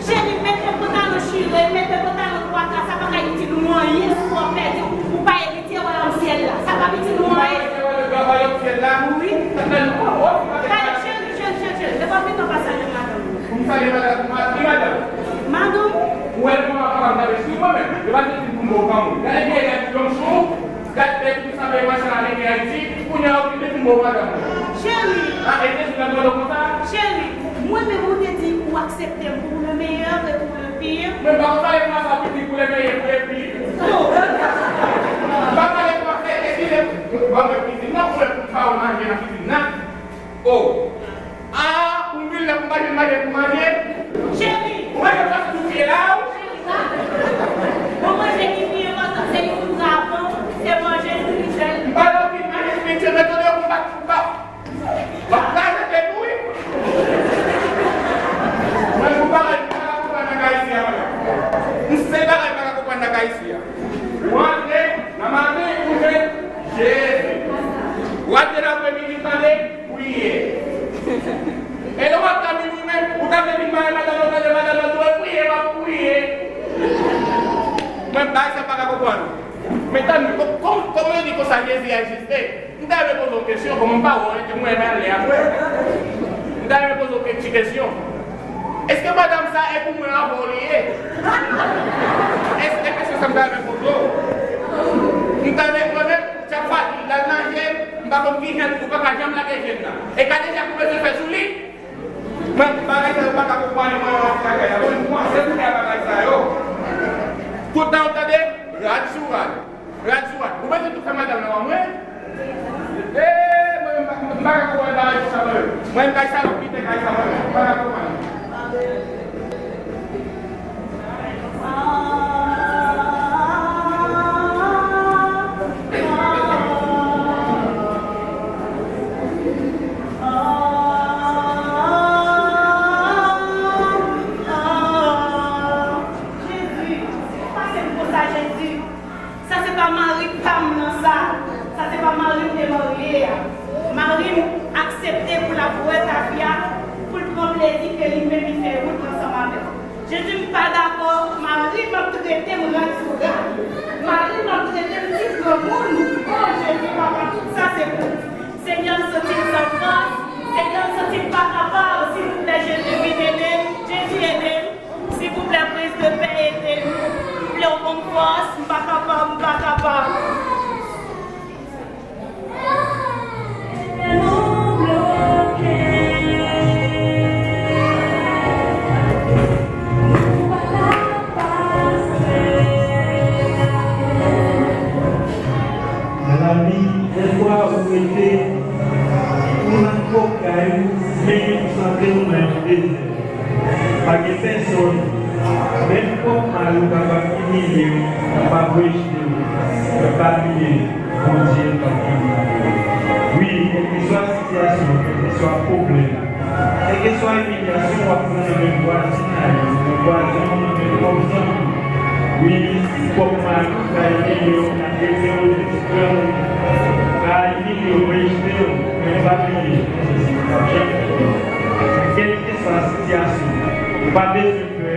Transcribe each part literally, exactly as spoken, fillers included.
Cheri, mete pantalon chire, mete pantalon twa ka, sa pa ka itil ou anyen si w ap pèdi, ou pa eritye wayòm syèl la. Sa p ap itil ou anyen. Ou pa eritye wayòm syèl la? Wi. Tande, cheri, cheri, cheri, cheri. Depi w vin nan pasaj la, madanm. Pou m salye madanm, ma-, ki madanm? Madanm. Ou wè, mwen pa kapab nan espri mwen menm. Yo pa te di pou m bon fanm. Gade vye nèg ki jwenn sou ou. Gad tèt ou ki sanble machann avèk Ayiti, kounye a ou ki te pi bon madanm mwen. Cheri. A, e te sou nan dlo konsa? Cheri, mwen menm ou te di ou aksepte m pour le meilleur et pour le pire. Mwen pa konn pale fransè pitit pour le meilleur, pour le pire. Non. M pa pale fransè, e si le, bon, mwen kizin nan, pou le, pou pa ou manje nan kizin nan. Oh! Ah, pou m vin la pou m pa jwenn manje pou manje? Cheri! Ou manje plas tou pye la ou? Cheri, sa. Bon, manje ki pi enpòtan, se li pou travay, se manje espirityèl. M pa nan okenn manje espirityèl, men tande pou m pa, pou m pa. W ap kraze tèt ou, wi. Mwen, pou bagay m pa ka konprann nan kay isi a, mwen. M se bagay m pa ka konprann nan kay isi a. Ou antre nan maten, ou jwenn Jezi. Ou antre nan apremidi, tande. Priye. E lè w ap tann li menm, ou ta vle vin marye madanm nan, tande madanm nan tou, e priye, m ap priye. Mwen, bagay sa m pa ka konprann. Men tann, kò-, kòm, kòm yo di konsa Jezi egziste, m ta renmen poze w kesyon, kòm m pa wè w, e ke mwen renmen ale apre. M ta renmen poze w kèk ti kesyon. Èske madanm sa e pou mwen avè w li ye? Èske, èske se sa m ta renmen poze w? M ta renmen, mwen menm, chak fwa l al nan je m, m pa konn ki jan ou pa ka janm lage je m nan. E gade jan ou bezwen fè sou li. Mwen, bagay sa yo pa ka konprann mwen, mwen, bagay la. Mwen, mwen, se pou bagay sa yo. Tout tan w tande, rad sou rad. Rad sou rad. Ou bezwen tou fè madanm nan wè mwen? Ee, mwen, mwen, m pa ka konprann bagay sa mwen. Mwen, kay sa m ap kite kay sa mwen. M pa ka konprann. Jezi, pase m konsa, Jezi. Sa se pa mari pa m nan sa. Sa se pa mari m te marye a. Mari m aksepte pou l ap wè Tafya, pou l pran plezi ke li menm li fè wout ansanm avè l. Jezi, m pa dakò, mari m ap trete m rad sou rad. Mari m ap trete m ti granmoun. O Jezi, papa, tout sa se pou ou. Senyè, m santi m san fòs. Senyè, m santi m pa kapab. Silvouplè, Jezi, vin ede m. Jezi, ede m. Silvouplè, prince de paix, ede m. Vle w ban m fòs, m pa kapab, m pa kapab. Nan lavi, dèfwa ou rete, ou nan pwòp kay ou, men ou santi w nan yon dezè. Pa gen pèsonn, menm pwòp mari w kapab imilye w, kapab rejte w, men pa bliye, Bondye p ap kite w. Wi, kèlkeswa sitiyasyon, kèlkeswa pwoblèm, kèlkeswa imilyasyon w ap pran nan men vwazinay ou, nan vwazen w, nan men pwòp zanmi w. Wi, pwòp mari w ka imilye w, ka trete w de ti granmoun, ka imilye w, rejte w, men pa bliye, Jezi p ap janm kite w. Kèlkeswa sitiyasyon, ou pa bezwen pè.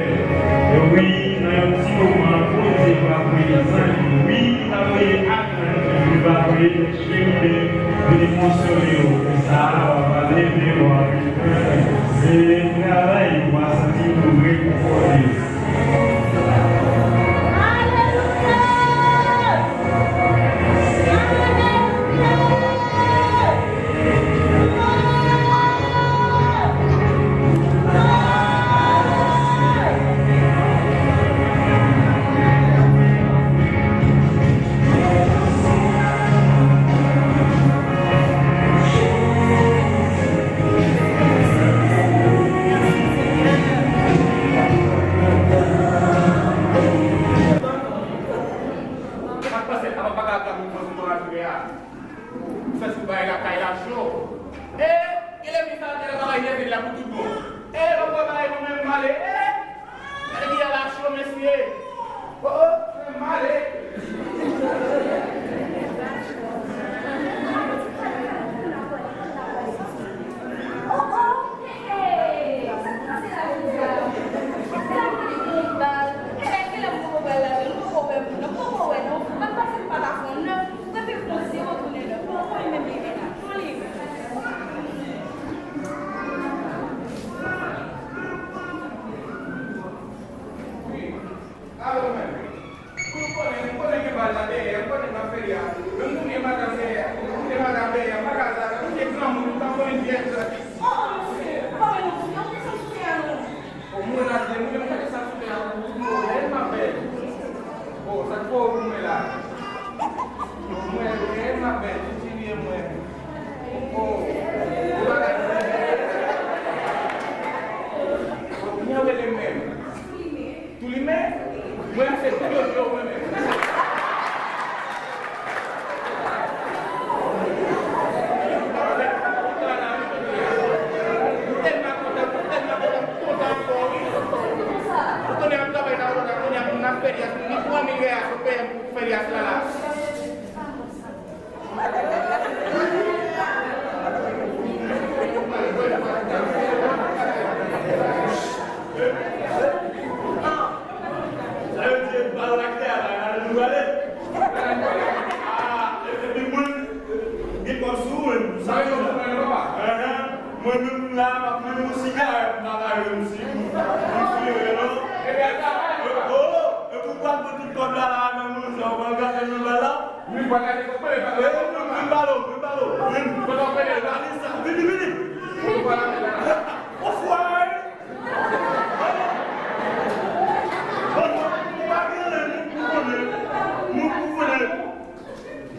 E wi, nan yon ti moman, Bondye va voye zanj li. Wi, li va voye ak zanj li, li va voye cheriben vini konsole w. Konsa, w a va leve, w a va vin pè. E travay, w a santi w rekonfòte. Tou limen? Mwen se tou yo yo mwen menm. M tèlman kontan, m tèlman kontan, m kontan ankò wi. Ou konnen ap travay nan Otan, kounye a m ap fè lyas, m gen twa mil real pou peye m pou fè lyas la la. Sa yo di e bal lakè a la, la nou prale. Ah, epi mwen, gen kòb sou mwen, sa yo di mwen papa. Mwen menm la, m ap menm yon sigarèt, m pa ka jwenn si pou, pou fire non. Oh, epi w pral pran tout kòb la, la, menm nou, sa w pral gate nan bal la. Vin, vin balo, vin balo, vin. Vini, vini. Ofway.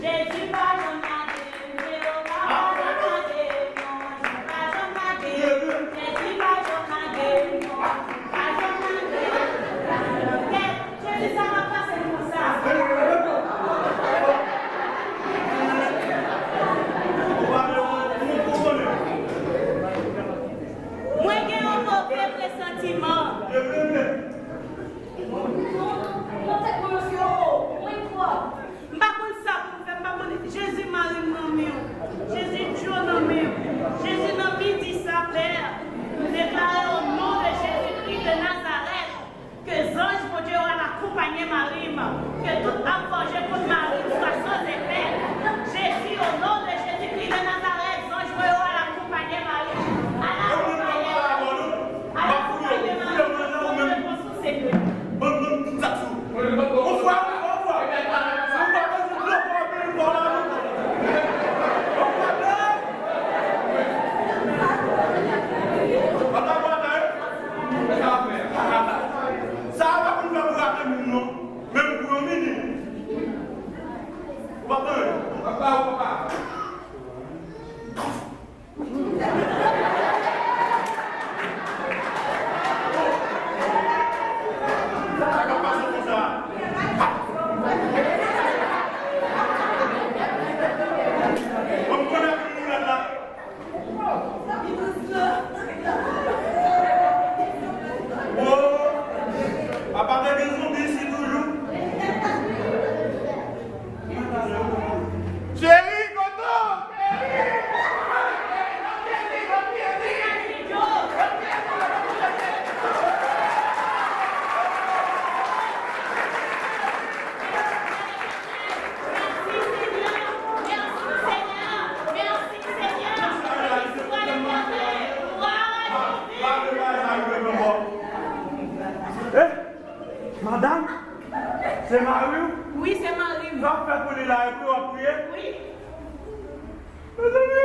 Jezi pa janm lage m, Jewova pa janm lage m, non, Jezi pa janm lage m. Jezi pa janm lage m, non, Jezi pa janm lage m. Jezi, sa k ap pase m konsa? Mwen gen yon move presantiman. M pa konn sa pou m fè, m pa konn. Jezi, mari m nan men w. Jezi, Dyo nan men w. Jezi, nan midi sa, Pè, m deklare o non de Jezikri de Nazarèt, ke zanj Bondye yo al akonpanye mari m, ke tout ap fòje kont mari m swa san zefè. Jezi, o non de Jezikri de Nazarèt, zanj mwen yo al akonpanye mari m. Al akonpanye mari m. Al akonpanye mari m. Ban m, ban m tout sa sou. Yon fwa, yon fwa. Yon fwa, yon fwa, yon fwa, yon fwa. Sa a pa konn fè pou rate moun non. Menm pou yon minit. Ou pa tande? Papa, papa. Sa k ap pase konsa? Bon, m konnen ak moun la. Oh, apa te gen zonbi isi toujou? Cheri, kote w? Eh, madanm, se mari w? Wi, se mari m. Sa w ap fè pou li la, epi w ap kriye? Wi. Mezanmi,